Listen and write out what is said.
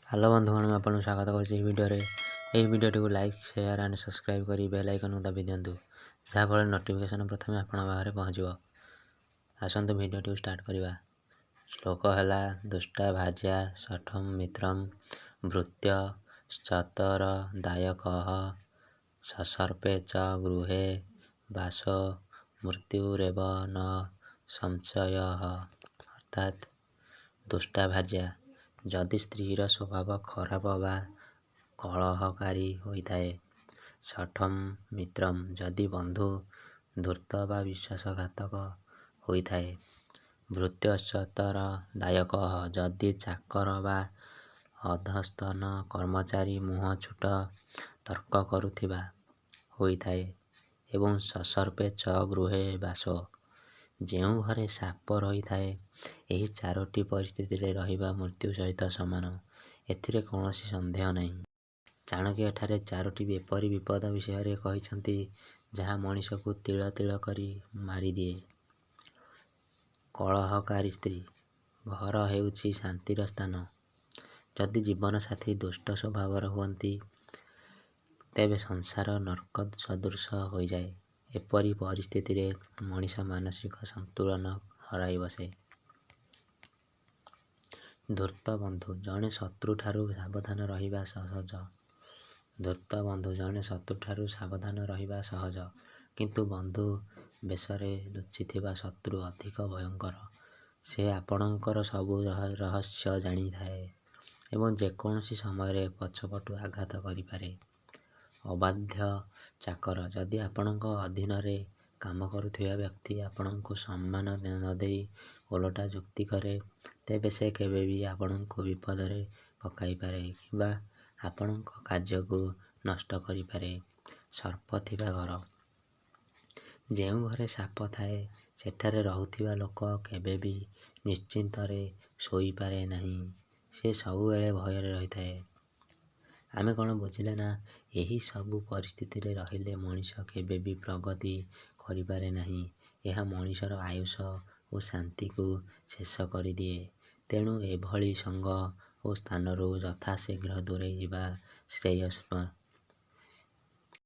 Hello ବନ୍ଧୁଗଣ, ମୁଁ ଆପଣଙ୍କୁ ସ୍ୱାଗତ କରୁଛି ଏହି ଭିଡ଼ିଓରେ। ଏହି ଭିଡ଼ିଓଟିକୁ ଲାଇକ୍, ସେୟାର ଆଣ୍ଡ ସବସ୍କ୍ରାଇବ୍ କରି ବେଲ୍ ଆଇକନ୍କୁ ଦାବି ଦିଅନ୍ତୁ, ଯାହାଫଳରେ ନୋଟିଫିକେସନ୍ ପ୍ରଥମେ ଆପଣଙ୍କ ପାଖରେ ପହଞ୍ଚିବ। ଆସନ୍ତୁ ଭିଡ଼ିଓଟିକୁ ଷ୍ଟାର୍ଟ କରିବା। ଶ୍ଲୋକ ହେଲା ଦୁଷ୍ଟା ଭାର୍ଯ୍ୟା ଶଠಂ ମିତ୍ରಂ ଭୃତ୍ୟ ଶ୍ଚତର ଦାୟକଃ ସସର୍ପେ ଚ ଗୃହେ ବାସୋ ମୃତ୍ୟୁରେବ ନ ସଂଶୟଃ। ଅର୍ଥାତ୍ ଦୁଷ୍ଟା ଭାର୍ଯ୍ୟା, ଯଦି ସ୍ତ୍ରୀର ସ୍ୱଭାବ ଖରାପ ବା କଳହକାରୀ ହୋଇଥାଏ। ଶଠಂ ମିତ୍ରମ୍, ଯଦି ବନ୍ଧୁ ଧୂର୍ତ୍ତ ବା ବିଶ୍ୱାସଘାତକ ହୋଇଥାଏ। ଭୃତ୍ୟଶ୍ଚତର ଦାୟକଃ, ଯଦି ଚାକର ବା ଅଧସ୍ତନ କର୍ମଚାରୀ ମୁହଁ ଛୁଟ ତର୍କ କରୁଥିବା ହୋଇଥାଏ। ଏବଂ ସସର୍ପେ ଚ ଗୃହେ ବାସୋ, ଯେଉଁ ଘରେ ସାପ ରହିଥାଏ। ଏହି ଚାରୋଟି ପରିସ୍ଥିତିରେ ରହିବା ମୃତ୍ୟୁ ସହିତ ସମାନ, ଏଥିରେ କୌଣସି ସନ୍ଦେହ ନାହିଁ। ଚାଣକ୍ୟ ଏଠାରେ ଚାରୋଟି ଏପରି ବିପଦ ବିଷୟରେ କହିଛନ୍ତି, ଯାହା ମଣିଷକୁ ତିଳ ତିଳ କରି ମାରିଦିଏ। କଳହକାରୀ ସ୍ତ୍ରୀ। ଘର ହେଉଛି ଶାନ୍ତିର ସ୍ଥାନ। ଯଦି ଜୀବନସାଥୀ ଦୁଷ୍ଟ ସ୍ୱଭାବର ହୁଅନ୍ତି, ତେବେ ସଂସାର ନର୍କ ସଦୃଶ ହୋଇଯାଏ। ଏପରି ପରିସ୍ଥିତିରେ ମଣିଷ ମାନସିକ ସନ୍ତୁଳନ ହରାଇ ବସେ। ଧୂର୍ତ୍ତ ବନ୍ଧୁ। ଜଣେ ଶତ୍ରୁଠାରୁ ସାବଧାନ ରହିବା ସହଜ। ଧୂର୍ତ୍ତ ବନ୍ଧୁ। ଜଣେ ଶତ୍ରୁଠାରୁ ସାବଧାନ ରହିବା ସହଜ, କିନ୍ତୁ ବନ୍ଧୁ ବେଶରେ ଲୁଚିଥିବା ଶତ୍ରୁ ଅଧିକ ଭୟଙ୍କର। ସେ ଆପଣଙ୍କର ସବୁ ରହସ୍ୟ ଜାଣିଥାଏ ଏବଂ ଯେକୌଣସି ସମୟରେ ପଛପଟୁ ଆଘାତ କରିପାରେ। ଅବାଧ୍ୟ ଚାକର। ଯଦି ଆପଣଙ୍କ ଅଧୀନରେ କାମ କରୁଥିବା ବ୍ୟକ୍ତି ଆପଣଙ୍କୁ ସମ୍ମାନ ନଦେଇ ଓଲଟା ଯୁକ୍ତି କରେ, ତେବେ ସେ କେବେ ବି ଆପଣଙ୍କୁ ବିପଦରେ ପକାଇପାରେ କିମ୍ବା ଆପଣଙ୍କ କାର୍ଯ୍ୟକୁ ନଷ୍ଟ କରିପାରେ। ସର୍ପ ଥିବା ଘର। ଯେଉଁ ଘରେ ସାପ ଥାଏ, ସେଠାରେ ରହୁଥିବା ଲୋକ କେବେ ବି ନିଶ୍ଚିନ୍ତରେ ଶୋଇପାରେ ନାହିଁ। ସେ ସବୁବେଳେ ଭୟରେ ରହିଥାଏ। ଆମେ କ'ଣ ବୁଝିଲେ ନା, ଏହି ସବୁ ପରିସ୍ଥିତିରେ ରହିଲେ ମଣିଷ କେବେ ବି ପ୍ରଗତି କରିପାରେ ନାହିଁ। ଏହା ମଣିଷର ଆୟୁଷ ଓ ଶାନ୍ତିକୁ ଶେଷ କରିଦିଏ। ତେଣୁ ଏଭଳି ସଙ୍ଗ ଓ ସ୍ଥାନରୁ ଯଥାଶୀଘ୍ର ଦୂରେଇ ଯିବା ଶ୍ରେୟସ୍କର।